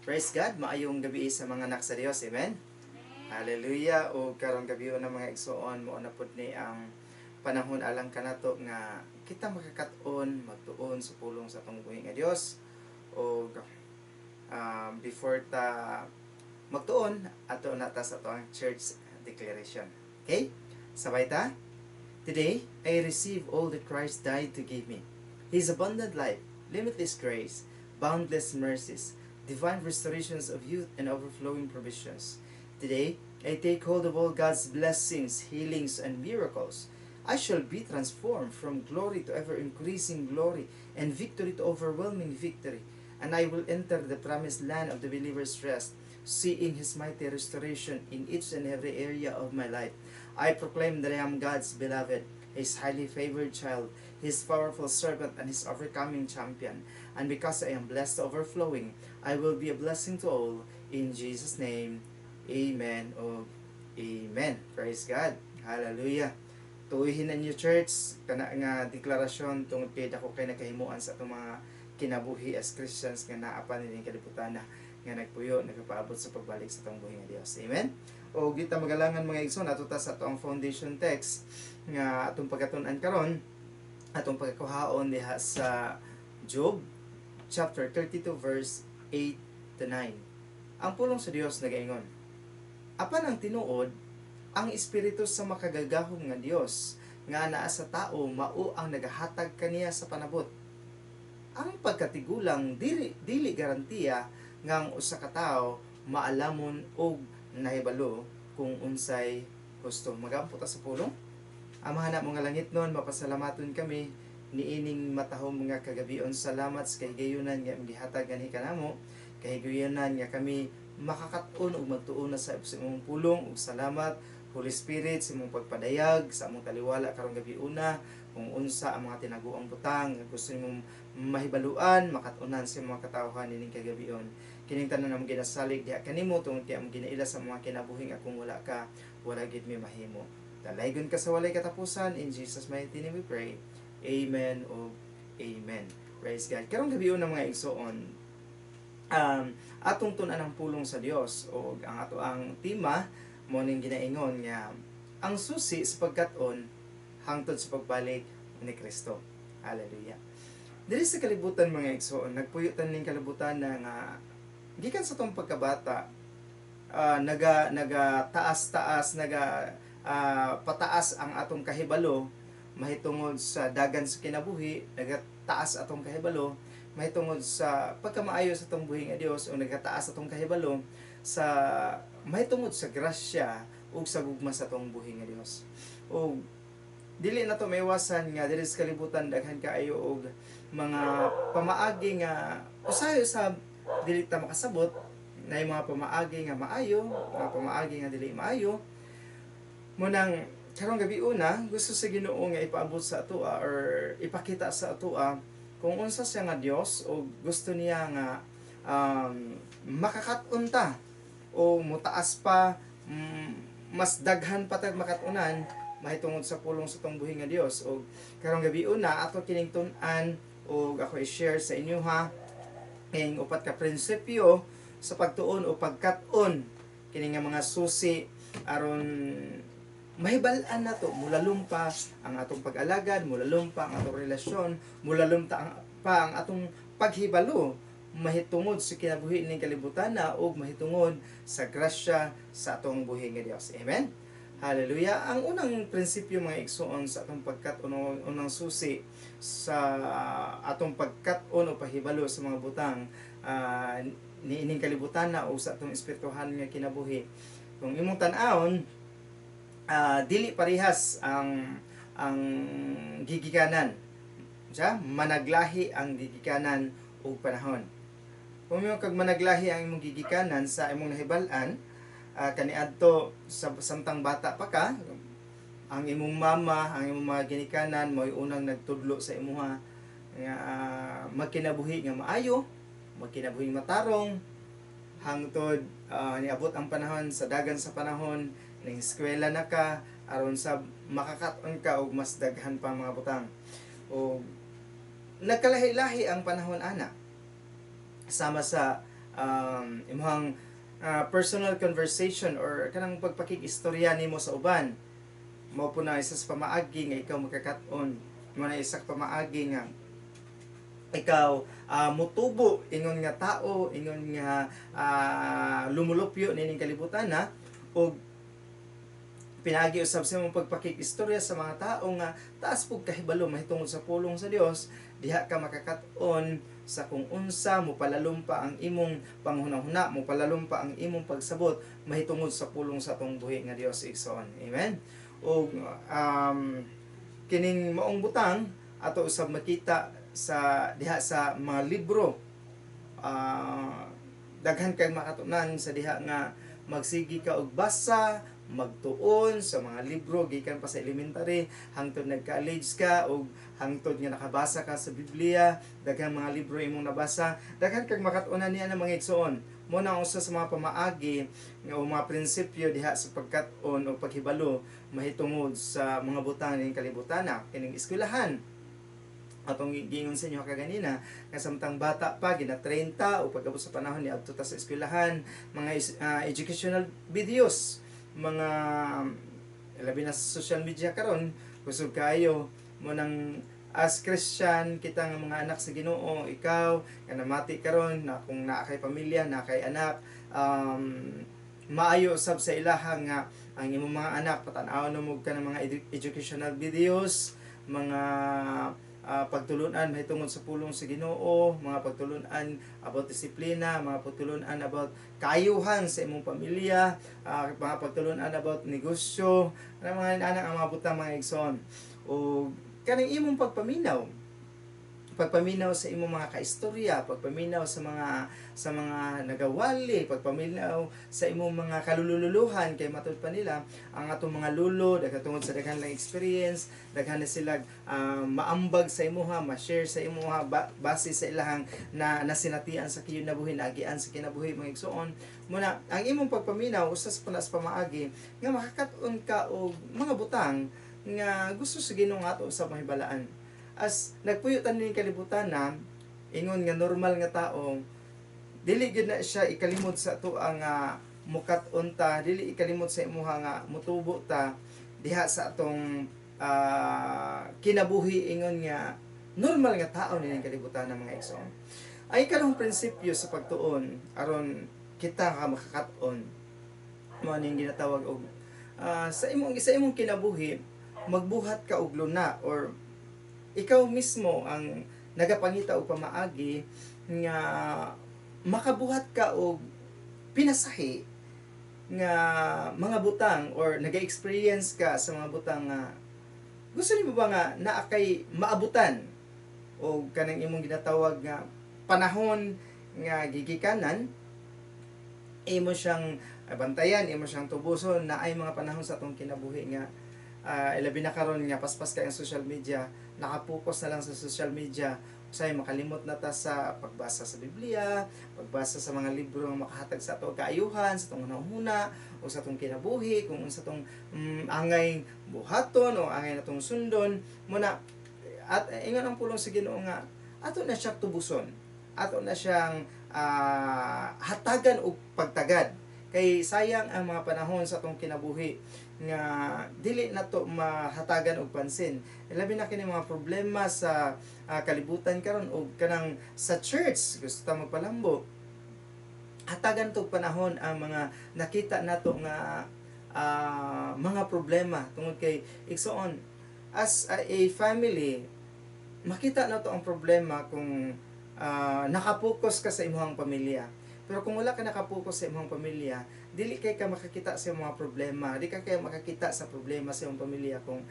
Praise God, maayong gabi sa mga anak sa Dios. Amen. Hallelujah. O karong gabi na, mga igsoon, mao na pud ni ang panahon alang kanato nga kita makakaton magtuon sa pulong sa atong buhi nga Dios. O before ta magtuon, ato na ta sa atoang church declaration. Okay? Sabay ta? Today, I receive all that Christ died to give me. His abundant life, limitless grace, boundless mercies, divine restorations of youth and overflowing provisions. Today, I take hold of all God's blessings, healings, and miracles. I shall be transformed from glory to ever increasing glory and victory to overwhelming victory. And I will enter the promised land of the believer's rest, seeing His mighty restoration in each and every area of my life. I proclaim that I am God's beloved, His highly favored child, His powerful servant, and His overcoming champion. And because I am blessed to overflowing, I will be a blessing to all. In Jesus' name, amen o amen. Praise God. Hallelujah. Tuihin ninyo, church, kana nga deklarasyon tungod kay dako kay nakahimuan sa atong mga kinabuhi as Christians nga naa pa nining kalibutan na nga nagpuyo nagapaabot sa pagbalik sa atong buhi nga Dios. Amen. O kita magalangan, mga igsoon, ato ta sa atong foundation text nga atong pagkatun-an karon, atong pagkakuhaon diha sa Job chapter 32 verse 8 to 9. Ang pulong sa Dios nagaingon: "Apan ang tinuod, ang espiritu sa makagagahom nga Dios nga naa sa tao mao ang nagahatag kaniya sa panabot. Ang pagkatigulang dili dili garantiya nga ang usa ka tawo maalamon og nahibalo kung unsay husto." Magampo ta sa pulong. Amahan namo nga langitnon, mapasalamaton kami niining matahom nga kagabion. Salamat sa kahigayunan nga imong gihatag ganhi kanamo, kahigayunan nga kami makakat-on ug magtuon na sa imong pulong. Ug salamat, Holy Spirit, sa imong pagpadayag sa among taliwala karong gabi una kung unsa ang mga tinaguang butang nga gusto nimong mahibaluan, makat-unan sa mga katawhan nining kagabion. Kining tanan among ginasalig diha kanimo tungod kay among ginaila sa mga kinabuhi nga kung wala ka, wala gid mi mahimo. Dalaygon ka sa walay katapusan. In Jesus' mighty name we pray. Amen o amen. Praise God. Karong gabi una, mga igsoon, atong tun-an ang pulong sa Dios o ang ato ang tema mao ning ginaingon nga ang susi sa pagkat-on hangtod sa pagbalik ni Kristo. Hallelujah. Diri sa kalibutan, mga igsoon, nagpuyo ta ning kalibutan na nga gikan sa atong pagkabata, naga naga taas-taas, naga pataas ang atong kahibalo mahitungod sa dagan sa kinabuhi, nagataas atong kahibalo mahitungod sa pagkamaayo sa atong buhi nga Dios, o nagataas atong kahibalo sa mahitungod sa grasya ug sa gugma sa atong buhi nga Dios. O dili na to maiwasan nga diri sa kalibutan daghan kaayo og mga pamaagi nga usahay usab dili ta makasabot na mga pamaagi nga maayo, mga pamaagi nga dili maayo. Mao nang karong gabi una, gusto sa Ginoo nga ipaabot sa atoa or ipakita sa atoa kung unsa siya nga Dios o gusto niya nga makakat-on ta o mutaas pa, mas daghan pa tag makat-unan mahitungod sa pulong sa atong buhi nga Dios. O karong gabi una, ato kining tun-an o ako i-share sa inyo ha king upat ka prinsipyo sa pagtuon o pagkat-on, kini nga mga susi aron mahibal-an nato, mulalom pa ang atong pag-alagad, mulalom pa ang atong relasyon, mulalom pa ang atong paghibalo mahitungod sa kinabuhi ning kalibutan na ug mahitungod sa grasya sa atong buhi nga Dios. Amen. Hallelujah. Ang unang prinsipyo, mga igsoon, sa atong pagkat-on, unang susi sa atong pagkat-on o pahibalo sa mga butang niining kalibutan na o sa atong espirituhan nga kinabuhi. Kung imong tan-awon, dili parehas ang gigikanan. Siya, managlahi ang gigikanan ug panahon. Kung imong kag managlahi ang imong gigikanan sa imong nahibal-an, kaniadto sa samtang bata pa ka, ang imong mama, ang imong mga ginikanan mo'y unang nagtudlo sa imuha nga magkinabuhi nga maayo, magkinabuhi matarong, hangtod niabot ang panahon, sa dagan sa panahon ning eskwela na ka aron sa makakat-on ka og mas daghan pa mga butang. O nagkalahi-lahi ang panahon ana sama sa imuhang personal conversation or kanang pagpakig-istorya nimo sa uban. Mao po na isa sa pamaagi nga ikaw makakat-on, mao na isa ka pamaagi nga ikaw mutubo ingon nga tao, ingon nga lumulupyo nining kalibutan na, og pinaagi usab sa imong pagpakig-istorya sa mga tao nga taas pug kahibalo mahitungod sa pulong sa Dios. Diha ka makakat-on sa kung unsa mopalalom pa ang imong panghunahuna, mopalalom pa ang imong pagsabot mahitungod sa pulong sa atong buhi nga Dios, igsoon. Amen. Og kining maong butang ato usab makita sa diha sa mga libro. Daghan kay makatunan sa diha nga magsigi ka og basa, magtuon sa mga libro gikan pa sa elementary hangtod nag-college ka og hangtod nga nakabasa ka sa Biblia. Daghang mga libro imong nabasa, daghan kag makat-unan niya ng mga igsoon. Mo na ang usa sa mga pamaagi nga o mga prinsipyo diha sa pagkat-on o paghibalo mahitungod sa mga butang ning kalibutan na kining eskwelahan. Atong giingon sa inyo kaganina nga samtang bata pa gina-train ta o pag-abot sa panahon niadto ta sa eskwelahan, mga educational videos, mga labi na sa social media karon, kusog kaayo. Mo nang as Christian kita nga mga anak sa Ginoo, ikaw nga namati karon na kung naa kay pamilya, naa kay anak, maayo usab sa ilaha nga ang imong mga anak patan-awon mo ka ng mga educational videos, mga pagtulunan mahitungod sa pulong sa Ginoo, mga pagtulunan about disiplina, mga pagtulunan about kaayuhan sa imong pamilya, mga pagtulunan about negosyo, ano mga anak ang mga butang, mga igsoon. O kaning imong pagpaminaw, pagpaminaw sa imong mga kaistorya, pagpaminaw sa mga nagawali, pagpaminaw sa imong mga kalululuhan, kay matud pa nila ang atong mga lulo, daghan tungod sa daghan lang experience, daghan na sila maambag sa imuha, ma-share sa imuha base sa ilahang na nasinatian sa kinabuhi, naagian sa kinabuhi, mga igsoon. Muna ang imong pagpaminaw usa sa panas pamaagi nga makakat-on ka og mga butang nga gusto sa Ginoo ato sa mahibalaan. As nagpuyo ta ning kalibutan na ingon nga normal nga tao, dili gyud na siya ikalimot sa ato ang mukat-on ta, dili ikalimot sa imuha nga mutubo ta diha sa atong kinabuhi ingon nga normal nga tao nining kalibutan ng mga igsoon. Ay ikalawang prinsipyo sa pagtuon aron kita ka makakat-on, mao ning ginatawag og sa imong kinabuhi magbuhat ka og luna or ikaw mismo ang nagapangita og pamaagi nga makabuhat ka og pinasahi nga mga butang or naga-experience ka sa mga butang nga gusto nimo ba nga naa kay maabutan o kanang imong ginatawag nga panahon nga gigikanan, imo siyang bantayan, imo siyang tubuson na ay mga panahon sa atong kinabuhi nga ilabi na karon nga paspas kay ang social media, nakapokus na lang sa social media, usay makalimot na ta sa pagbasa sa Biblia, pagbasa sa mga libro nga makahatag sa ato kaayuhan, sa atong hunahuna o sa atong kinabuhi, kung unsa tong angay buhaton o angay natong sundon. Muna at ingon ang pulong sa Ginoo nga ato na siyang tubuson, ato na siyang hatagan og pagtagad kay sayang ang mga panahon sa atong kinabuhi nga dili nato mahatagan og pansin, labi na kini mga problema sa kalibutan karon og kanang sa church gusto ta magpalambo. Hatagan tog panahon ang mga nakita nato nga mga problema tungod kay, igsoon, as a family makita nato ang problema kung nakapokus ka sa imong pamilya. Pero kung wala ka nakapokus sa imong pamilya, dili kay ka makakita sa imong mga problema, di ka kay makakita sa problema sa imong pamilya. Kung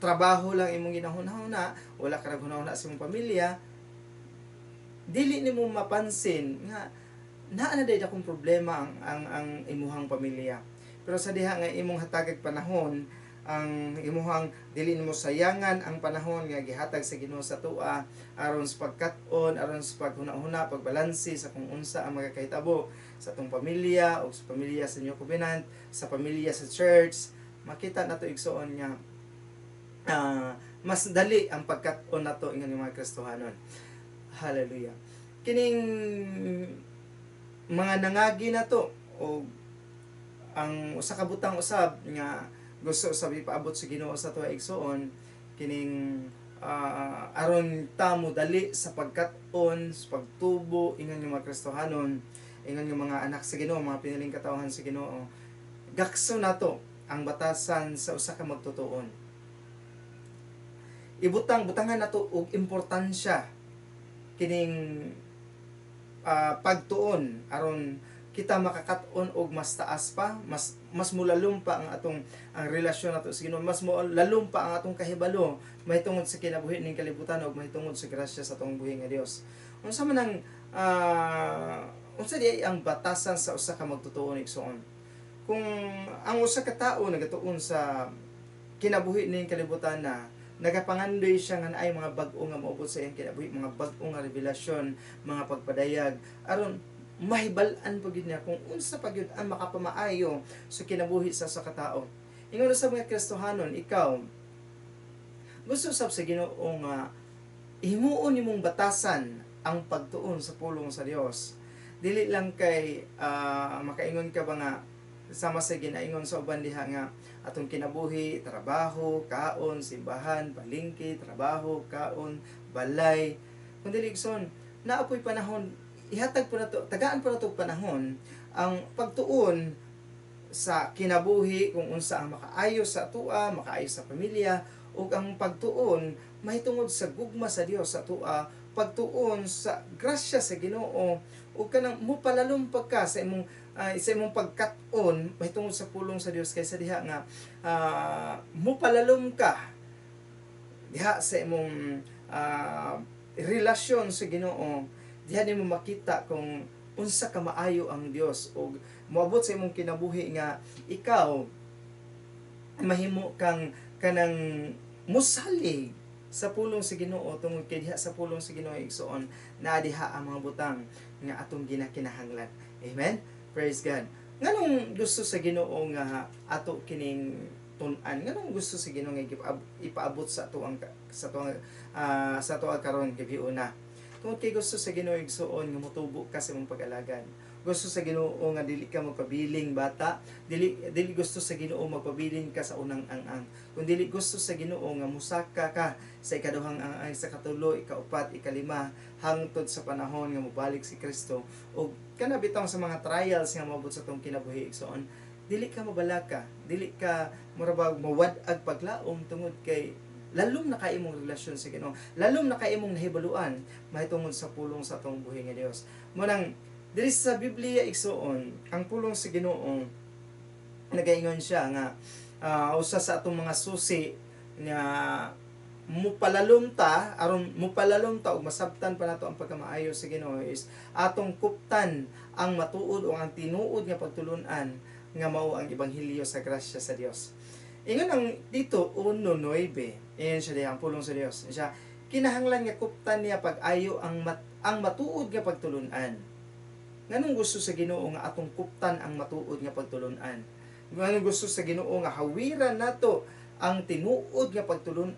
trabaho lang imong ginahuna-huna, wala ka naghuna-huna sa imong pamilya, dili nimo mapansin nga naa na day akong problema ang imuhang pamilya. Pero sa diha nga imong hatagag panahon, ang imuhang dili nimo sayangan ang panahon nga gihatag sa Ginoo sa tua aron sa pagkat-on, aron sa paghuna-huna, pagbalanse sa kung unsa ang magakahitabo sa atong pamilya o sa pamilya sa New Covenant, sa pamilya sa church, makita nato, igsoon, nga mas dali ang pagkat-on nato ingon mga Kristohanon. Hallelujah. Kining mga nangagi nato o ang usa ka butang usab nga gusto usab ipaabot sa Ginoo sa tuwa, igsuon, kining aron ta mo dali sa pagkat-on, sa pagtubo ingon nga mga Kristohanon, ingon nga mga anak sa Ginoo, mga piniling katawhan sa Ginoo, gakso nato ang batasan sa usa ka magtutuon. Ibutang butangan nato og importansya kining pagtuon aron kita makakat-on og mas taas pa, mas mas mulalom pa ang atong ang relasyon nato sa Ginoo, mas mulalom pa ang atong kahibalo mahitungod sa kinabuhi ning kalibutan ug mahitungod sa grasya sa atong buhi nga Dios. Unsa man ang unsa di ang batasan sa usa ka magtutuon, igsuon? Kung ang usa ka tawo nagatuon sa kinabuhi ning kalibutan na nagapangandoy siya nga naay mga bag-o nga moabot sa iyang kinabuhi, mga bag-o nga revelasyon, mga pagpadayag, aron mahibal-an pa gyud niya kung unsa pa gyud ang makapamaayo sa kinabuhi sa usa ka tawo. Ingon sa mga Kristohanon, ikaw gusto sab sa Ginoo nga himuon nimong batasan ang pagtuon sa pulong sa Dios. Dili lang kay makaingon ka ba nga sama sa ginaingon sa uban diha nga atong kinabuhi, trabaho, kaon, simbahan, palengke, trabaho, kaon, balay. Kung dili, igsoon, naa poy panahon, ihatag po nato, tagaan po nato panahon ang pagtuon sa kinabuhi kung unsa ang makaayo sa atua, makaayo sa pamilya, ug ang pagtuon mahitungod sa gugma sa Dios sa atua, pagtuon sa grasya sa Ginoo, ug kanang mupalalom ka sa imong pagkat-on mahitungod sa pulong sa Dios kaysa diha nga mupalalom ka diha sa imong relasyon sa Ginoo. Diha nimo makita kung unsa ka maayo ang Dios ug moabot sa imong kinabuhi nga ikaw mahimo kang kanang musalig sa pulong sa Ginoo tungod kay diha sa pulong sa Ginoo, igsuon, naa diha ang mga butang nga atong ginakinahanglan. Amen. Praise God. Nganong gusto sa Ginoo nga ato kining tun-an? Nganong gusto sa Ginoo nga ipaabot sa ato karon gabi una? Tungod kay gusto sa Ginoo, igsuon, nga motubo ka sa imong pag-alagad. Gusto sa Ginoo nga dili ka magpabiling bata, dili dili gusto sa Ginoo magpabilin ka sa unang ang-ang. Kun dili gusto sa Ginoo nga musaka ka sa ikaduhang ang-ang, sa katulo, ikaupat, ikalima, hangtod sa panahon nga mobalik si Kristo. Ug kana bitaw sa mga trials nga moabot sa atong kinabuhi, igsoon, dili ka mabalaka, dili ka murabag mawad-ag paglaom tungod kay lalom na kay imong relasyon sa Ginoo, lalom na kay imong nahibaluan mahitungod sa pulong sa atong buhi nga Dios. Mo nang diri sa Biblia, igsuon, ang pulong sa Ginoo nagaingon siya nga usa sa atong mga susi nga mupalalom ta aron mupalalom ta ug masabtan pa nato ang pagkamaayo sa Ginoo is atong kuptan ang matuod o ang tinuod nga pagtulunan nga mao ang ebanghelyo sa grasya sa Dios. Ingon ang dito 1:9, ingon siya diha ang pulong sa Dios. Siya kinahanglan nga kuptan niya pag-ayo ang matuod nga pagtulunan. Nganong gusto sa Ginoo nga atong kuptan ang matuod nga pagtulunan? Nganong gusto sa Ginoo nga hawiran nato ang tinuod nga pagtulunan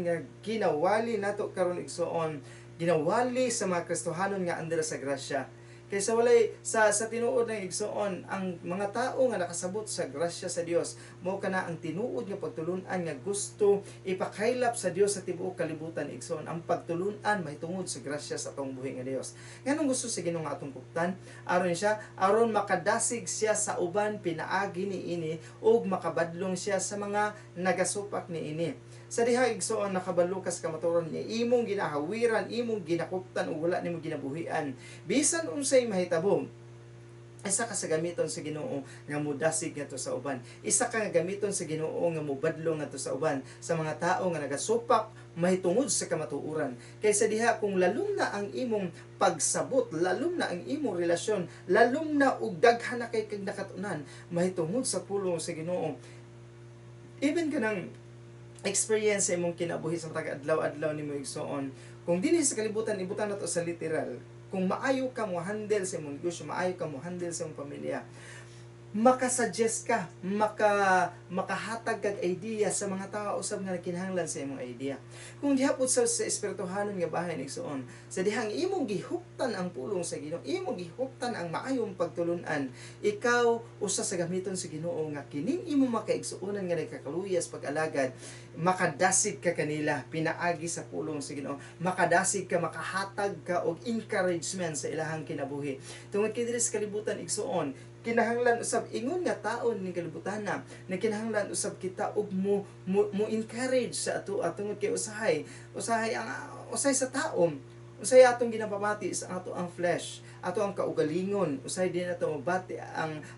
nga ginawali nato karon, igsuon, ginawali sa mga Kristohanon nga andira sa grasya? Kaysa walay sa tinuod ng, igsuon, ang mga tao nga nakasabot sa grasya sa Dios, mao kana ang tinuod nga pagtulunan nga gusto ipakaylap sa Dios sa tibuok kalibutan, igsuon, ang pagtulunan mahitungod sa grasya sa atong buhi nga Dios. Nganong gusto sa Ginoo nga atong kuptan? Aron siya, aron makadasig siya sa uban pinaagi niini ug makabadlong siya sa mga nagasupak niini. Sa diha, igsuon, nakabalo ka sa kamatuoran niya, imong ginahawiran, imong ginakuptan ug wala nimo ginabuhian. Bisan unsay mahitabo, isa ka sa gamiton sa Ginoo nga mudasig ngadto sa uban. Isa ka nga gamiton sa Ginoo nga mubadlong ngadto sa uban, sa mga tao nga nagasupak mahitungod sa kamatuoran. Kaysa diha kung lalom na ang imong pagsabot, lalom na ang imong relasyon, lalom na og daghan na kay kag nakatunan mahitungod sa pulong sa Ginoo. Even kanang experience sa imong kinabuhi sa matag adlaw-adlaw nimo, igsuon. Kung dinhi sa kalibutan, ibutang nato sa literal, kung maayo ka mo handle sa imong negosyo, maayo ka mo handle sa imong pamilya, Makasuggest ka, makahatag kag idea sa mga tao usab nga kinahanglan sa imong idea. Kung diha pud sa espirituhanon nga bahin, igsuon, sa dihang imong gihuptan ang pulong sa Ginoo, imong gihuptan ang maayong pagtulunan, ikaw usa sa gamiton sa Ginoo nga kining imong makaigsuonan nga nagkakaluyas pag-alagad, makadasig ka kanila pinaagi sa pulong sa Ginoo, makadasig ka, makahatag ka og encouragement sa ilahang kinabuhi. Tungod kay diri sa kalibutan, igsuon, kinahanglan usab ingon nga taon ni kalibutan na kinahanglan usab kita og mo encourage sa ato, tungod kay usahay usahay ang usahay sa taom, usahay atong ginapamati sa ato ang flesh, ato ang kaugalingon, usahay din ato mabati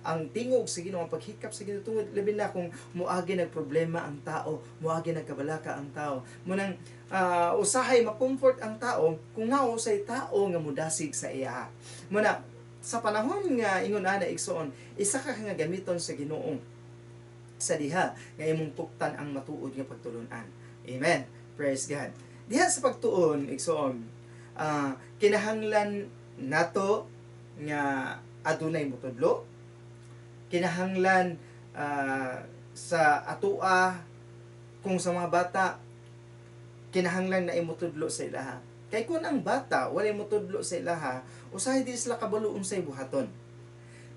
ang tingog sa Ginoo, ang paghikap sa Ginoo, tungod labi na kung moagi nagproblema ang tao, moagi nagkabalaka ang tao. Munang usahay ma-comfort ang tao kung nausay tao nga modasig sa iya. Muna sa panahon nga ingon ana, igsuon, isa ka nga gamiton sa Ginoo sa diha nga imong tuktan ang matuod nga pagtulunan. Amen. Praise God. Diha sa pagtuon, igsuon, kinahanglan nato nga adunay motudlo, kinahanglan sa atoa, kung sa mga bata, kinahanglan na imutudlo sa ilaha. Kay kung ang bata walay motudlo sa ilaha, usahay di sila kabalo unsay buhaton.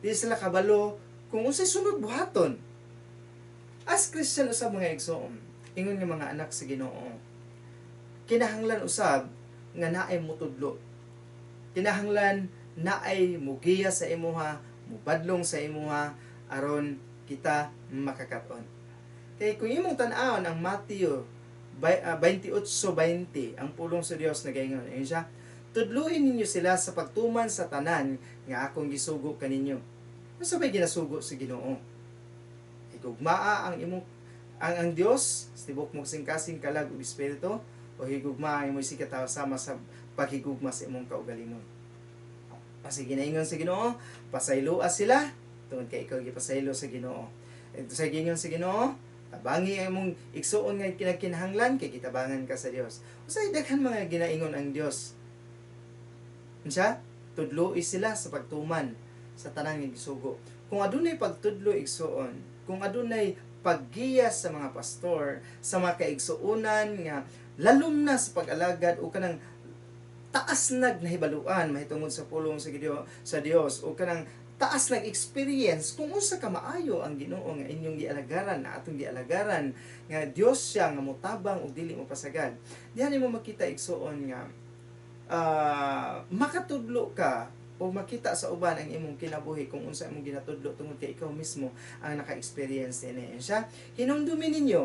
Di sila kabalo kung unsay sunod buhaton. As Christian usab, mga igsoon, ingon nga mga anak sa Ginoo, kinahanglan usab nga naay motudlo. Kinahanglan naay mugiya sa imuha, mubadlong sa imuha aron kita makakaton. Kay kung imong tan-awon ang Mateo 28:20, ang pulong sa Dios nagaingon, ayun siya, "Tudluin ninyo sila sa pagtuman sa tanan nga akong gisugo kaninyo." Unsa bay ginasugo sa Ginoo? Higugmaa ang imong ang Dios sa tibok mong kasing, kalag ug espiritu, o higugmaa ang imong isigkatawo sama sa paghigugma sa imong kaugalingon? Kasi ginaingon sa Ginoo, pasayloa sila tungod kay ikaw gipasaylo sa Ginoo. Ito sa gingon sa Ginoo, tabangi ang imong igsuon nga kinagkinahanglan kay gitabangan ka sa Dios. Usay daghan mga ginaingon ang Dios. Unsa? Tudloi sila sa pagtuman sa tanan nga gisugo. Kung adunay pagtudlo, igsuon, kung adunay paggiya sa mga pastor, sa mga kaigsuonan nga lalom na sa pag-alagad o kanang taas nag nahibaluan mahitungod sa pulong sa Dios o kanang taas nag experience kung unsa ka maayo ang Ginoo nga inyong gialagaran, na atong gialagaran, nga Dios siya nga motabang ug dili mo pasagad. Diha nimo makita, igsuon, nga makatudlo ka o makita sa uban ang imong kinabuhi kung unsa imong ginatudlo tungod kay ikaw mismo ang naka-experience niini siya. "Hinumdumi ninyo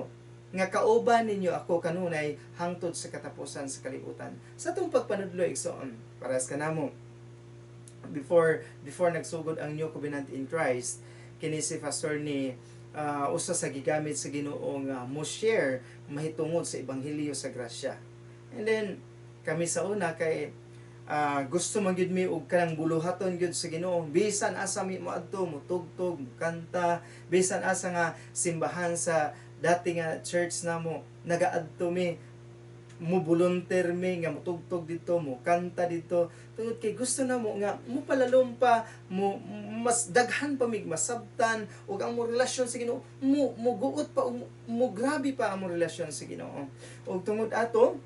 nga kauban ninyo ako kanunay hangtod sa katapusan sa kalibutan." Sa atong pagpanudlo, igsoon, parehas kanamo before nagsugod ang New Covenant in Christ, kini si Pastor ni usa sa gigamit sa Ginoo nga mo share mahitungod sa ebanghelyo sa grasya. And then kami sa una kay gusto man gyud mi og kanang buluhaton gyud sa Ginoo. Bisan asa mi moadto, motugtog, mokanta, bisan asa nga simbahan sa dati nga church namo, nagaadto mi, mo volunteer mi nga motugtog dito, mo kanta dito, tungod kay gusto namo nga mo palalom pa, mo mas daghan pa mig masabtan ug ang mo relasyon sa Ginoo mo mo guot pa ug mo grabe pa ang mo relasyon sa Ginoo. Ug tungod ato,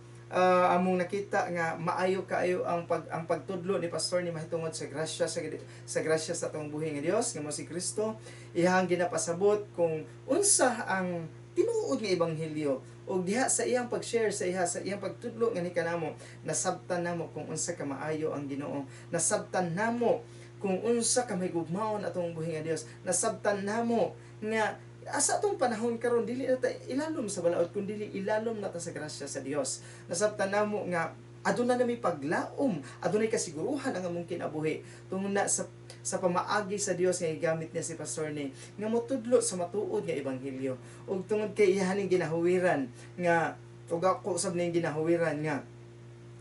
among nakita nga maayo kaayo ang pagtudlo ni pastor ni mahitungod sa grasya sa atong buhi nga Dios nga mo si Kristo. Iyang ginapasabot kung unsa ang tinuod nga ebanghelyo, ug diha sa iyang pag-share sa iyang pagtudlo nga ni kanamo, nasabtan namo kung unsa ka maayo ang Ginoo, nasabtan namo kung unsa ka mahigugmaon atong buhi nga Dios, nasabtan namo nga asa atong panahon karon dili na ta ilalom sa balaod kun dili ilalom na ta sa grasya sa Dios. Nasabtan namo nga aduna nami paglaom, adunay kasiguruhan ang among kinabuhi tungod na sa pamaagi sa Dios nga gigamit niya si pastor ni nga motudlo sa matuod nga ebanghelyo. Ug tungod kay iya ning ginahuwiran nga, ug ako usab ning ginahuwiran nga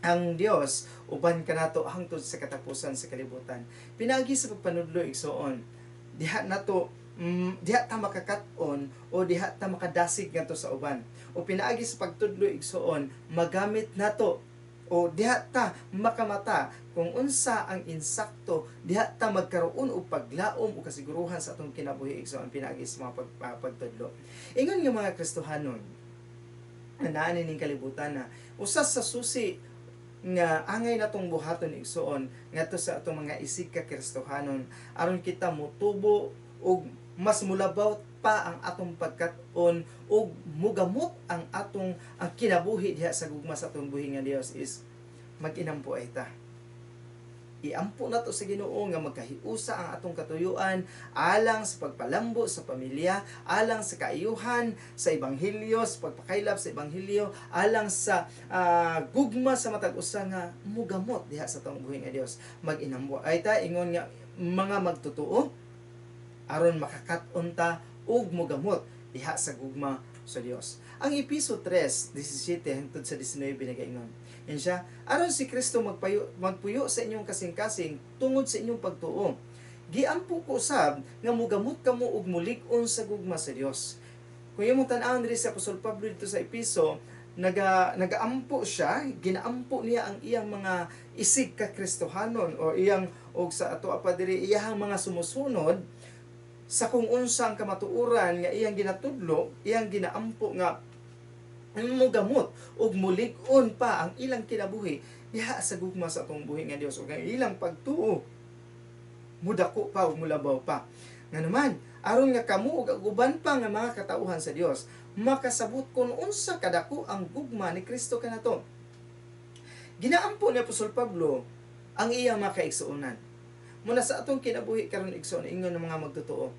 ang Dios uban kanato hangtod sa katapusan sa kalibutan. Pinaagi sa pagpanudlo, igsuon, diha nato diha ta makakat-on o diha ta makadasig ngadto sa uban. O pinaagi sa pagtudlo, igsuon, magamit nato o diha ta makamata kung unsa ang insakto, diha ta magkaroon og paglaom o kasiguruhan sa atong kinabuhi, igsoon, pinaagi sa mga pagtudlo. Ingon nga mga Kristohanon na naa ning kalibutan na usa sa susi nga angay natong buhaton, igsoon, ngadto sa atong mga isig ka Kristohanon aron kita motubo og mas mulabaw pa ang atong pagkat-on ug mugamot ang atong ang kinabuhi diha sa gugma sa atong buhi nga Dios is mag-inampo ay ta. Iampo nato sa Ginoo nga magkahiusa ang atong katuyuan alang sa pagpalambo sa pamilya, alang sa kaayuhan sa ebanghelyo, sa pagpakaylap sa ebanghelyo, alang sa gugma sa matag usa nga mugamot diha sa atong buhi nga Dios. Mag-inampo ay ta ingon nga mga magtotoo aron makakat-on ta ug mugamot diha sa gugma sa Dios. Ang Epeso 3:17 hangtod sa 19 nagaingon. Yan siya, aron si Kristo magpuyo sa inyong kasing-kasing tungod sa inyong pagtuo. Giampo ko usab nga mugamot kamo ug mulig-on sa gugma sa Dios. Kung imong tan-awon diri sa Apostol Pablo dito sa Epeso, nagaampo siya, ginaampo niya ang iyang mga isig ka Kristohanon o iyang og sa ato pa diri iyang mga sumusunod sa kung unsa ang kamatuoran nga iyang ginatudlo, iyang ginaampo nga mugamot ug mulig-on pa ang ilang kinabuhi diha sa gugma sa atong buhi nga Dios ug ang ilang pagtuo mudako pa ug mulabaw pa. Nganuman, aron nga kamo ug ang uban pa nga mga katauhan sa Dios makasabot kon unsa kadako ang gugma ni Kristo kanato. Ginaampo ni Apostol Pablo ang iyang mga kaigsuonan. Muna sa atong kinabuhi karon, igsoon, ingon ng mga magtotoo,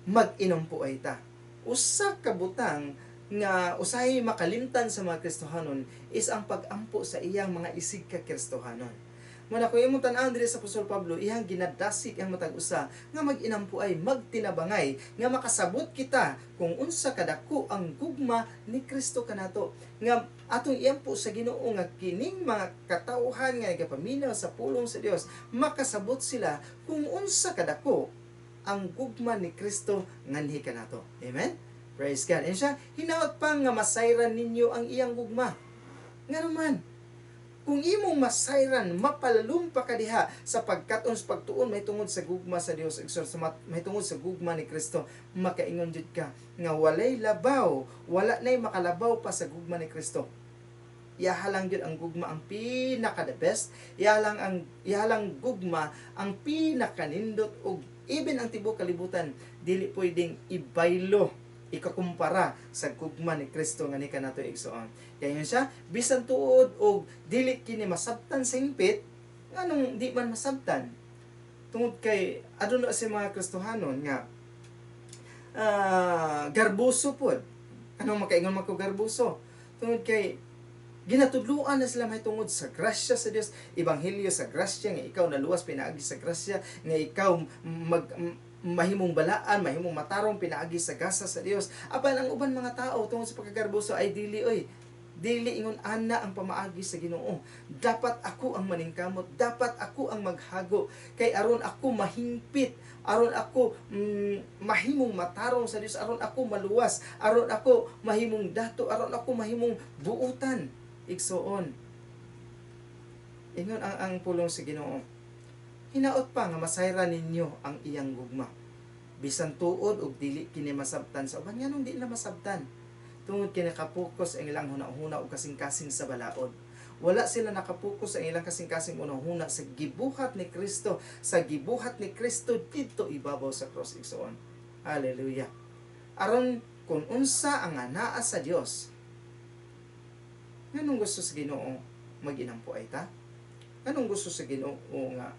mag-inampo ay ta. Usa ka butang nga usahay makalimtan sa mga Kristohanon is ang pag-ampo sa iyang mga isig ka Kristohanon. Muna kung imong tan-awon diri sa Apostol Pablo, iyang ginadasig ang matag usa nga mag-inampo ay magtinabangay nga makasabot kita kung unsa kadako ang gugma ni Kristo kanato. Nga atong iampo sa Ginoo nga kining mga katawhan nga nagapaminaw sa pulong sa Dios, makasabot sila kung unsa kadako ang gugma ni Kristo nganhi kanato. Amen? Praise God. And siya, hinaot pa nga masayran ninyo ang iyang gugma. Nga naman, kung imong masayran, mapalalum pa ka diha sa pagkat-on sa pagtuon may tungod sa gugma sa Dios, may tungod sa gugma ni Kristo, makaingon jud ka nga walay labaw, wala nay makalabaw pa sa gugma ni Kristo. Iyaha lang gyud ang gugma ang pinaka the best, iyaha lang gugma ang pinakanindot ug even ang tibuok kalibutan dili pwedeng ibaylo, ikakumpara sa gugma ni Kristo nga ni kanato, igsoon. Kaya yun siya, bisan tuod og dili kini masabtan sa hingpit, nganong di man masabtan? Tungod kay aduna sa mga Kristohanon nga garbuso pod. Anong makaingon man ko garbuso? Tungod kay ginatudloan na sila may tungod sa grasya sa Dios, ebanghelyo sa grasya nga ikaw naluwas pinaagi sa grasya, nga ikaw mahimong balaan, mahimong matarong pinaagi sa gasa sa Dios. Apan ang uban mga tao tungod sa pagkagarbuso ay dili oy. Dili ingon ana ang pamaagi sa Ginoo. Dapat ako ang maningkamot, dapat ako ang maghago kay aron ako mahingpit, aron ako mahimong matarong sa Dios, aron ako maluwas, aron ako mahimong dato, aron ako mahimong buutan. Igsoon. Ingon ang pulong sa Ginoo. Hinaot pa nga masayran ninyo ang iyang gugma. Bisan tuod og dili kini masabtan sa uban, nganong di na masabtan? Tungod kay nakapokus ang ilang hunahuna og kasing-kasing sa balaod. Wala sila nakapokus ang ilang kasing-kasing hunahuna sa gibuhat ni Kristo, sa gibuhat ni Kristo didto ibabaw sa cross, igsoon. Hallelujah. Aron kung unsa ang anaa sa Dios, nganong gusto sa Ginoo mag-inampo ay ta? Nganong gusto sa Ginoo nga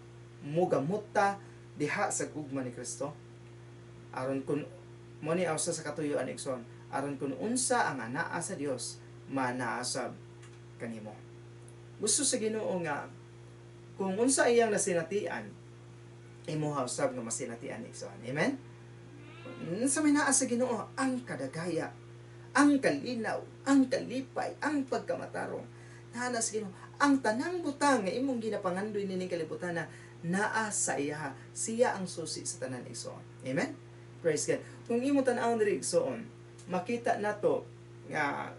mugamot ta diha sa gugma ni Kristo? Aron kun mo ni usa sa katuyuan, igsoon, aron kun unsa ang anaa sa Dios, manaasab kanimo. Gusto sa Ginoo nga kung unsa iyang nasinatian, imo usab nga masinatian, igsoon. Amen? Sa may naa sa Ginoo ang kadagaya, ang kalinaw, ang kalipay, ang pagkamatarong. Naa sa Ginoo ang tanang butang nga imong ginapangandoy nining kalibutan na naa sa iya. Siya ang susi sa tanan, igsoon. Amen? Praise God. Kung imo tan-awon diri, igsoon, makita nato nga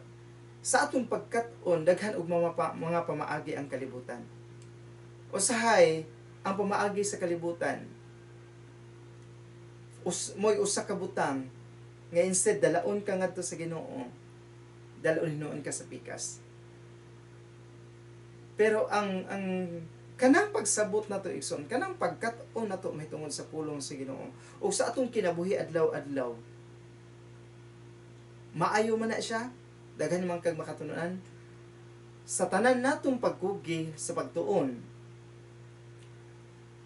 Sa atong pagkat-on, daghan og mga pamaagi ang kalibutan. Usahay ang pamaagi sa kalibutan mo'y usa ka butang nga instead dalaon ka ngadto sa Ginoo, dalaon hinuon ka sa pikas. Pero ang kanang pagsabot nato, igsoon, kanang pagkat-on nato mahitungod sa pulong sa Ginoo ug sa atong kinabuhi adlaw-adlaw, maayo man na siya, daghan man kag makatunuan sa tanan natong pagkugi sa pagtuon.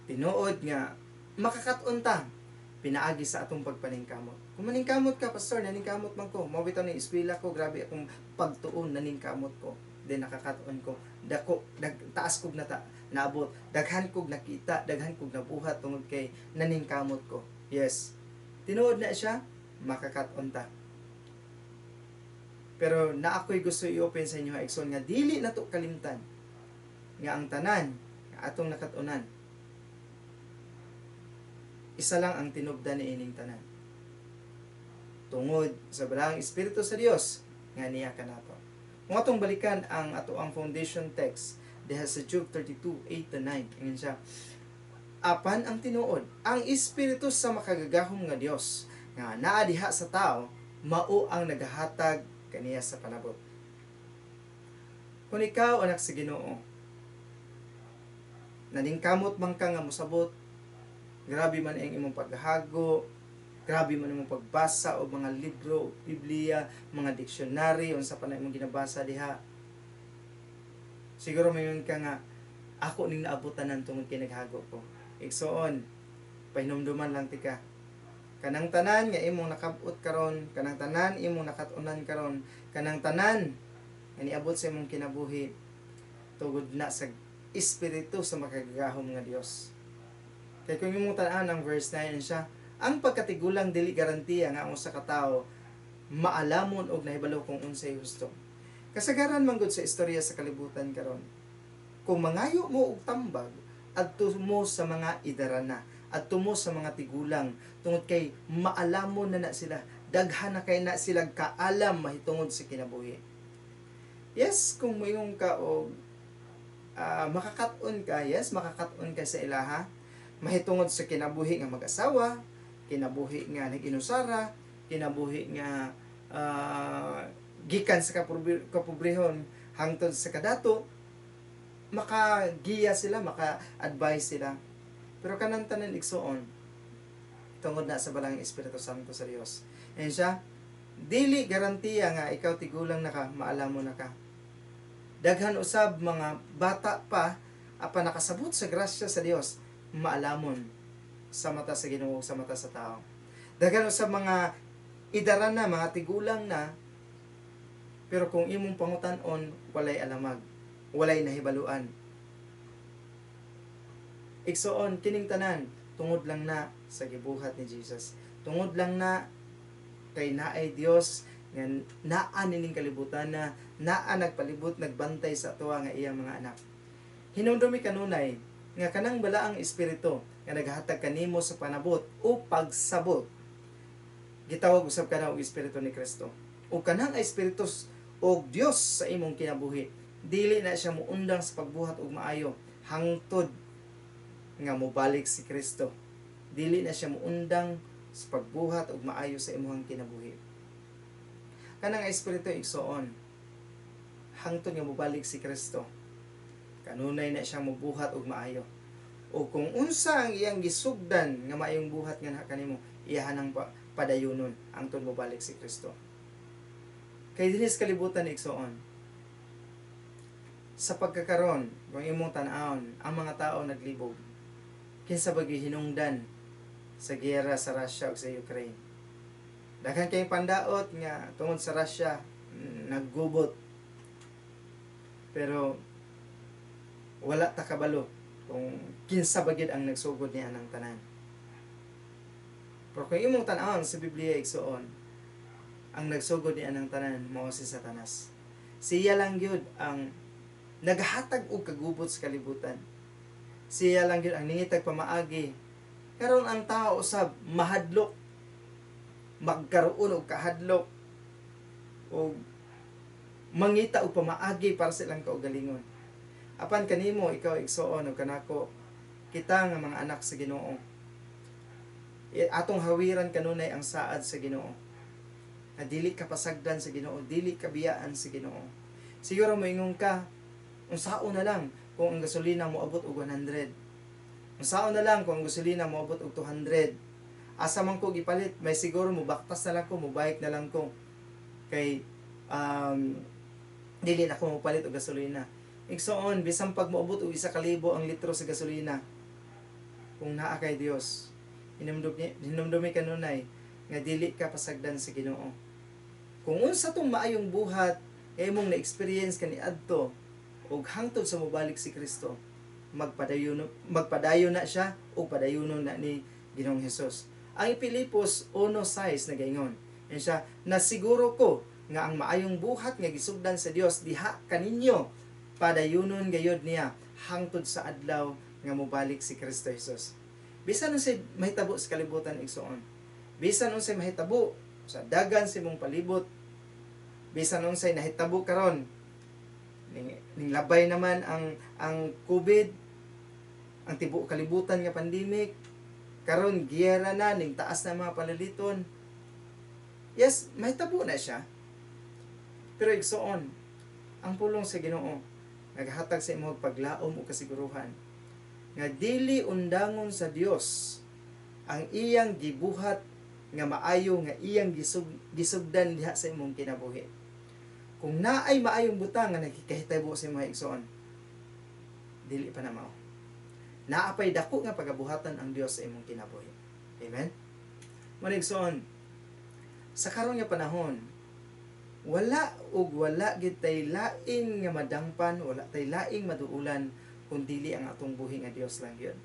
Tinuod nga makakat-on ta pinaagi sa atong pagpaningkamot. Kung maningkamot ka, "Pastor, naningkamot man ko. Mao bitaw ni eskwela ko, grabe akong pagtuon, naningkamot ko. Then nakakat-on ko. Dako, taas kog nata, naabot. Daghan kog nakita, daghan kog nabuhat tungod kay naningkamot ko." Yes. Tinuod na siya, makakat-on ta. Pero na ako'y gusto i-open sa inyo, igsoon, nga dili na to kalimtan nga ang tanan nga atong nakat-unan, isa lang ang tinubdan ni ining tanan. Tungod sa Balaang Espiritu sa Dios nga niya kanato. Kung atong balikan ang ato ang foundation text diha sa Job 32, 8 to 9. Ingon siya, "Apan ang tinuod, ang espiritu sa makagagahom nga Dios nga naa diha sa tao, mao ang nagahatag kaniya sa panabot." Kung ikaw anak sa Ginoo, naningkamot man ka nga mosabot, grabe man ang imong paghago, grabe man imong pagbasa og mga libro, Biblia, mga dictionary, unsa pa na imong ginabasa diha. Siguro mayon ka nga, "Ako ning naabutan tungod kay naghago ko." Igsoon, pahinumduman lang tika. Kanang tanan nga imong nakabot karon, kanang tanan imong nakat-unan karon, kanang tanan nga niabot sa imong kinabuhi, tungod na sa espiritu sa makagagahom nga Dios. Kay kung imong tan-an ang verse 9 siya, ang pagkatigulang dili garantiya nga ang usa ka tawo maalamon og nahibalo kung unsay husto. Kasagaran man gud sa istorya sa kalibutan karon, kung mangayo mo og tambag, adto mo sa mga idarana, adto mo sa mga tigulang, tungod kay maalamon na na sila, daghan na kay na sila kaalam mahitungod sa kinabuhi. Yes, kung moingon ka og makakat-on ka, yes, makakat-on ka sa ilaha mahitungod sa kinabuhi nga mag-asawa, kinabuhi nga nag-inusara, kinabuhi nga gikan sa kapobrehon hangtod sa kadato, makagiya sila, maka-advise sila. Pero kanang tanan, igsuon, tungod na sa Balaang Espiritu Santo sa Dios. And siya, dili garantiya nga ikaw tigulang na ka, maalam mo na ka. Daghan usab mga bata pa apan nakasabot sa grasya sa Dios, maalamon sa mata sa Ginoo, sa mata sa tao. Daghan usab mga idaran na, mga tigulang na, pero kung imong pangutan-on, walay alamag, walay nahibaluan. Igsoon, kining tanan, tungod lang na sa gibuhat ni Jesus. Tungod lang na kay naay Dios nga naa nining kalibutan na naa nagpalibot, nagbantay sa atoa nga iyang mga anak. Hinumdumi kanunay nga kanang Balaang Espiritu nga naghatag kanimo sa panabot o pagsabot, gitawag usab kana og Espiritu ni Kristo. O kanang Espiritu og Dios sa imong kinabuhi, dili na siya muundang sa pagbuhat og maayo hangtod nga mobalik si Kristo. Dili na siya muundang sa pagbuhat og maayo sa imong kinabuhi. Kanang Espiritu, igsoon, hangtod nga mobalik si Kristo, kanunay na siya mobuhat og maayo. O kung unsa ang iyang gisugdan nga maayong buhat nga kanimo, iyahan ang padayunon hangtod mobalik si Kristo. Kay dinhi sa kalibutan, igsoon, sa pagkakaron, kung imong tan-awon, ang mga tao naglibog. Kinsa ba gihinungdan sa giyera sa Russia ug sa Ukraine? Daghan kayong pandaot nga tungod sa Russia naggubot. Pero wala ta kabalo kung kinsa ba gyud ang nagsugod niya ng tanan. Pero kung imong tan-awon sa Biblia, igsoon, ang nagsugod niya ng tanan mao si Satanas. Siya lang gyud ang naghatag og kagubot sa kalibutan. Siya lang gyud ang ningitag pamaagi. Karon ang tao usab mahadlok, magkaroon og kahadlok og Mangita og pamaagi para sa ilang kaugalingon. Apan kanimo, ikaw igsoon ug kanako, kita nga mga anak sa Ginoo, atong hawiran kanunay ang saad sa Ginoo. Na dili ka pasagdan sa Ginoo, dili ka biyaan sa Ginoo. Siguro moingon ka, unsaon na lang kung ang gasolina moabot og 100. Unsaon na lang kung ang gasolina moabot og 200. Asa man ko gipalit, may siguro mobaktas na lang ko, mobike na lang ko. Kay dili na ko mopalit og gasolina. Igsoon, bisan pag moabot og 1,000 ang litro sa gasolina, kung naa kay Dios, hinumdumi kanunay nga dili ka pasagdan sa Ginoo. Kung unsa tong maayong buhat nga imong na-experience kaniadto ug hangtod sa mobalik si Kristo, magpadayon na siya ug padayonon na ni Ginoong Hesus. Ang Pilipos 1:6 nagaingon, yan siya, nasiguro ko nga ang maayong buhat nga gisugdan sa Dios diha kaninyo padayonon gayod niya hangtod sa adlaw nga mobalik si Kristo Hesus. Bisan unsay mahitabo sa kalibutan, igsoon, bisan unsay mahitabo sa dagan sa imong palibot, bisan unsay nahitabo karon, ning labay naman ang COVID, ang tibuok kalibutan nga pandemic, karon giyera na, ning taas na mga palaliton. Yes, mahitabo na siya. Pero igsoon, ang pulong sa Ginoo naghatag sa imong paglaom o kasiguruhan nga dili undangon sa Dios ang iyang gibuhat nga maayo nga iyang gisugdan diha sa imong kinabuhi. Kung naay maayong butang nga nagkikahitabo sa imong igsoon, dili pa na mao. Naapay dako nga pagabuhatan ang Dios sa imong kinabuhi. Amen? Mga igsoon, sa karon nga panahon, wala ug wala gid tay lain nga madangpan, wala tay laing maduulan kun dili ang atong buhi nga Dios lang gyud.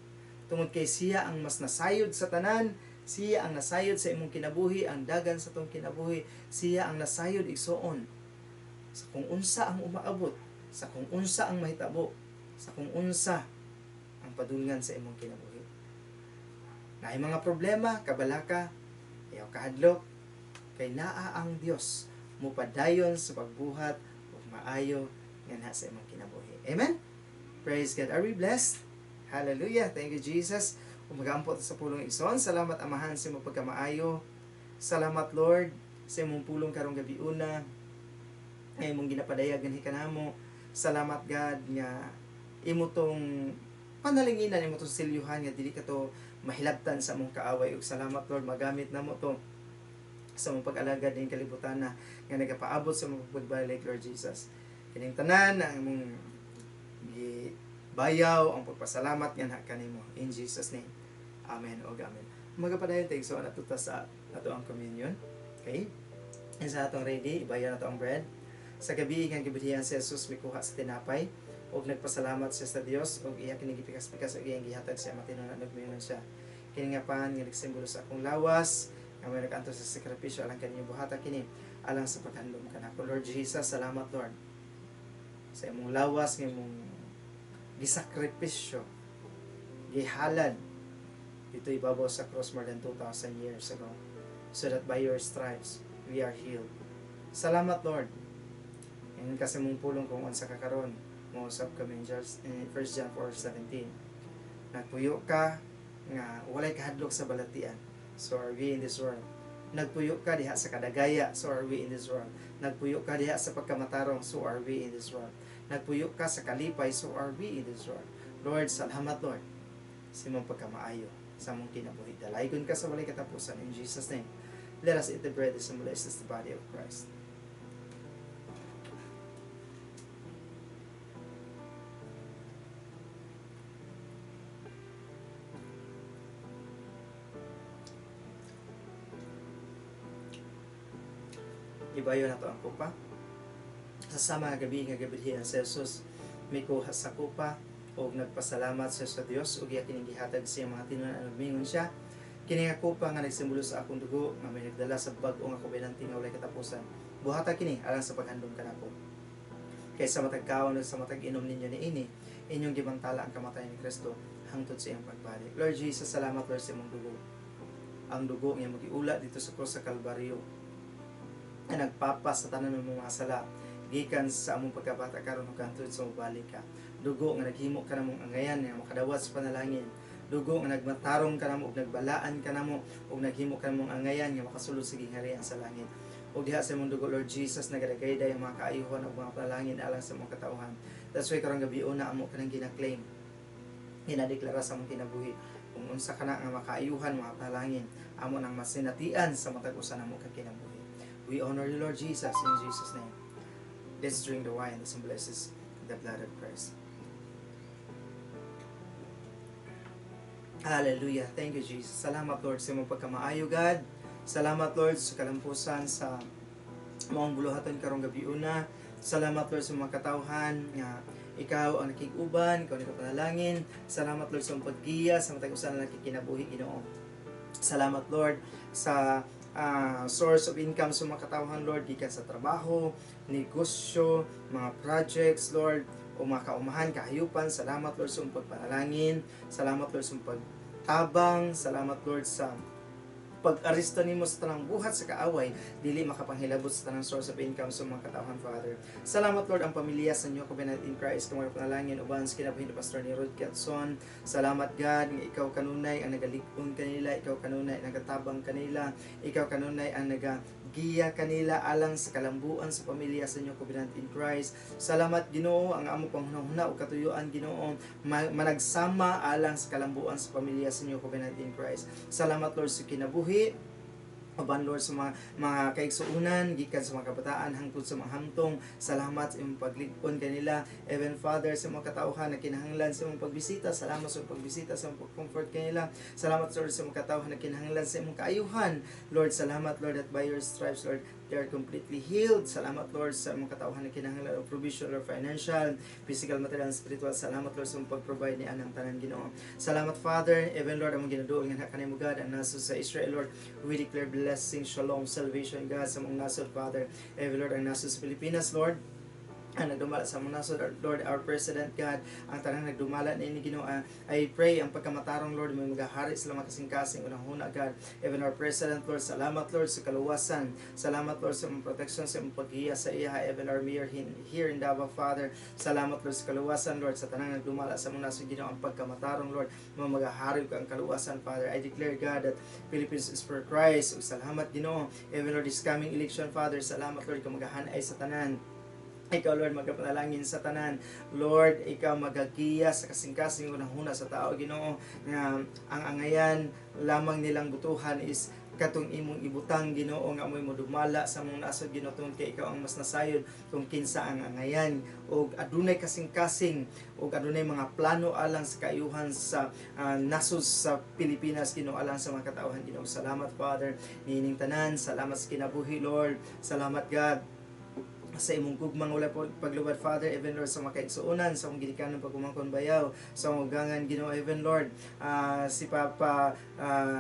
Tungod kay siya ang mas nasayod sa tanan, siya ang nasayod sa imong kinabuhi, ang dagan sa atong kinabuhi, siya ang nasayod, igsoon, sa kung unsa ang umaabot, sa kung unsa ang mahitabo, sa kung unsa ang padulngan sa imong kinabuhi. Naay mga problema, kabalaka, ayaw kahadlok, kay naa ang Dios mupadayon sa pagbuhat ug maayo nga sa imong kinabuhi. Amen? Praise God. Are we blessed? Hallelujah. Thank you, Jesus. Umagampo sa pulong, igsoon. Salamat, Amahan, sa imong pagkamaayo. Salamat, Lord, sa imong pulong karong gabi una. Nga imong ginapadayag ganhi kanamo. Salamat, God, nga imo tong panalinginan, imo tong silyuhan nga dili ka to mahilabtan sa among kaaway. Ug salamat, Lord, magamit namo to sa among pag-alagad ning kalibutan na nga nagapaabot sa among pagbalik, Lord Jesus. Kining tanan ang imong gibayaw ang pagpasalamat nga kanimo in Jesus name. Amen og amen. Magapadayon tayo so nato ta sa ato ang communion. Okay? And sa atong ready, ibayaw na to ang bread. Sa gabi nga gibidhian si Jesus, mikuha sa tinapay ug nagpasalamat siya sa Dios ug iya kini gipikas-pikas ug iyang gihatag sa matinunan ug miingon siya, kini nga pan nga nagsimbolo sa akong lawas nga may nag-antos sa sakripisyo alang kaninyo, buhata kini alang sa paghandom kanako. Lord Jesus, salamat, Lord, sa imong lawas nga imong gisakripisyo, gihalad dito ibabaw sa cross more than 2,000 years ago, so that by your stripes we are healed. Salamat, Lord. Ingon kasi mong pulong kung unsa ka karon, mousab kami in 1 John 4:17. Nagpuyo ka nga walay kahadlok sa balatian, so are we in this world. Nagpuyo ka diha sa kadagaya, so are we in this world. Nagpuyo ka diha sa pagkamatarong, so are we in this world. Nagpuyo ka sa kalipay, so are we in this world. Lord, salamat, Lord, sa imong pagkamaayo sa among kinabuhi. Dalaygon ka sa walay katapusan. In Jesus' name, let us eat the bread that symbolizes the body of Christ. Ibayo na to ang kupa. Sa sama nga gabi nga gabilhian si Jesus, mikuha sa kupa ug nagpasalamat siya sa Dios ug iya kining gihatag sa iyang mga tinunan ug miingon siya, kini nga kupa nga nagsimbolo sa akong dugo nga may nagdala sa bag-o nga kobenante nga walay katapusan. Buhata kini alang sa paghandom kanako. Kay sa matag kaon ug sa matag inom ninyo niini, inyong gibantala ang kamatayon ni Kristo hangtod sa iyang pagbalik. Lord Jesus, salamat, Lord, sa imong dugo. Ang dugo nga imong giula dito sa krus sa Kalbaryo na nagpapas sa tanan ng mga sala. Gikan sa among pagkabata karon ug hangtod sa mobalik ka. Dugo nga naghimo kanamong angayan nga makadawat sa panalangin. Dugo nga nagmatarong kanamo ug nagbalaan kanamo ug naghimo kanamong angayan nga makasulod sa gingharian sa langit. Ug diha sa imong dugo, Lord Jesus, nagadagayday ang mga kaayuhan ug mga panalangin alang sa mga katawhan. That's why karong gabi una amo kanang gina-claim, ginadeklara sa among kinabuhi kung unsa kana nga makaayuhan, mga panalangin, amo nang masinatian sa matag usa namo ka kinabuhi. We honor you, Lord Jesus, in Jesus' name. Let's drink the wine that symbolizes the blood of Christ. Hallelujah. Thank you, Jesus. Salamat, Lord, sa imong pagkamaayo, God. Salamat, Lord, sa kalampusan sa maong buluhaton karong gabi una. Salamat, Lord, sa mga katawhan nga ikaw ang nakig-uban, ikaw ang nakapanalangin. Salamat, Lord, sa imong paggiya sa matag usa na nakikinabuhi, Ginoo. Salamat, Lord, sa source of income sa mga katawhan, Lord, gikan sa trabaho, negosyo, mga projects, Lord, o mga kaumahan, kahayupan. Salamat, Lord, sa imong pagpanalangin. Salamat, Lord, sa imong pagtabang. Salamat, Lord, sa pag-aresto nimo sa tanang buhat sa kaaway, dili makapanghilabot sa tanang source of income sa mga katawhan, Father. Salamat, Lord, ang pamilya sa New Covenant in Christ kung panalangin uban sa kinabuhi ni Pastor ni Rod Kiatson. Salamat, God, nga ikaw kanunay ang nagalig-on kanila, ikaw kanunay ang nagatabang kanila, ikaw kanunay ang nagagiya kanila alang sa kalambuan sa pamilya sa New Covenant in Christ. Salamat, Ginoo, ang amo panghunahuna ug katuyuan, Ginoo, managsama alang sa kalambuan sa pamilya sa New Covenant in Christ. Salamat, Lord, sa kinabuhi uban, Lord, sa mga kaigsuonan gikan sa mga kabataan hangtod sa mga hamtong. Salamat sa imong paglig-on kanila. Even, Father, sa mga katawhan na kinahanglan sa imong pagbisita, salamat sa imong pagbisita, sa imong pag-comfort kanila. Salamat, Lord, sa mga katawhan na kinahanglan sa imong kaayuhan, Lord. Salamat, Lord, that by your stripes, Lord, they are completely healed. Salamat, Lord, sa mga katawhan na kinahanglan og provision or financial, physical, material, and spiritual. Salamat, Lord, sa imong pag-provide ni anang tanan, Ginoo. Salamat, Father. Even, Lord, among ginaduol nga kanimo, God, ang nasod sa Israel, Lord. We declare blessing, shalom, salvation, God, sa among nasod, Father. Even, Lord, ang nasod sa Pilipinas, Lord, ang nagdumala sa among nasod, Lord, our President, God, ang tanang nagdumala ni Ginoo, I pray ang pagkamatarong, Lord, may magahari sila makasing-kasing unang huna, God. Even our President, Lord, salamat, Lord, sa kaluwasan. Salamat, Lord, sa imong protection, sa imong paghiya sa iya. Even our mayor here in Davao, Father, salamat, Lord, sa kaluwasan, Lord, sa tanang nagdumala sa among nasod, Ginoo, ang pagkamatarong, Lord, mga magahari ang kaluwasan, Father. I declare, God, that Philippines is for Christ. Ug salamat, Ginoo. Even, Lord, this coming election, Father, salamat, Lord, kung magahanay sa tanan. Ikaw, Lord, magapanalangin sa tanan. Lord, ikaw magagiya sa kasing-kasing unang huna sa tao, Ginoo, nga ang angayan lamang nilang butuhan is katong imong ibutang, Ginoo, nga amoy mo dumala sa among nasod, Ginoo, tungod kay ikaw ang mas nasayod kung kinsa ang angayan og adunay kasing-kasing og adunay mga plano alang sa kaayuhan sa nasod sa Pilipinas, Ginoo, alang sa mga katawhan, Ginoo. Salamat, Father, niining tanan. Salamat sa kinabuhi, Lord. Salamat, God, sa imong gugmang wala paglubad, Father. Even, Lord, sa mga kaigsuonan sa akong ginikanan, pagumangkon, bayaw, sa akong ugangan, Ginoo, even, Lord, si Papa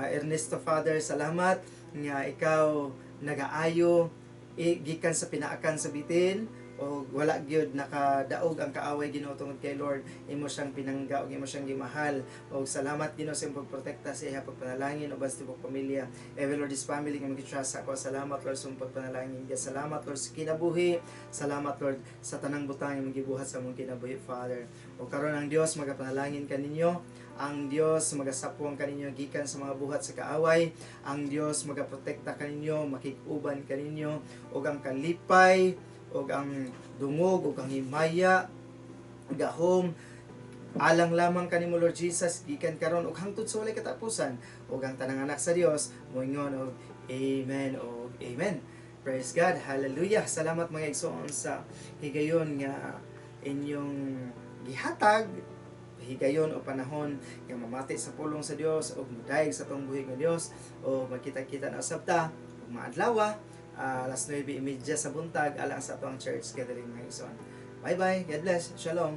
Ernesto, Father, salamat nga ikaw nagaayo gikan sa pinaakan sa bitin o wala gyud nakadaog ang kaaway, Ginoo, tungod kay, Lord, imo siyang pinangga ug imo siyang gimahal. Og salamat, Ginoo, sa imong pagprotekta sa iya, pagpanalangin uban sa tibok pamilya. Even, Lord, this family nga magitrust ako, salamat, Lord, sa imong pagpanalangin. Salamat, Lord, sa kinabuhi. Salamat, Lord, sa tanang butang imong gibuhat sa among kinabuhi, Father. O karon ang Dios magapanalangin kaninyo, ang Dios magasapwang kaninyo gikan sa mga buhat sa kaaway, ang Dios magaprotekta kaninyo, makig-uban kaninyo, ug ang kalipay ug ang dungog ug ang himaya, gahom, alang lamang kanimo, Lord Jesus, gikan karon ug hangtod sa walay katapusan. Ug ang tanang anak sa Dios moingon og amen ug amen. Praise God. Hallelujah. Salamat, mga igsoon, sa higayon nga inyong gihatag, higayon o panahon nga mamati sa pulong sa Dios ug modayeg sa atong buhi nga Dios. O magkita-kita na usab ta ug maadlaw, alas 9:30 sa buntag alang sa atong church gathering, mga igsoon. Bye bye. God bless. Shalom.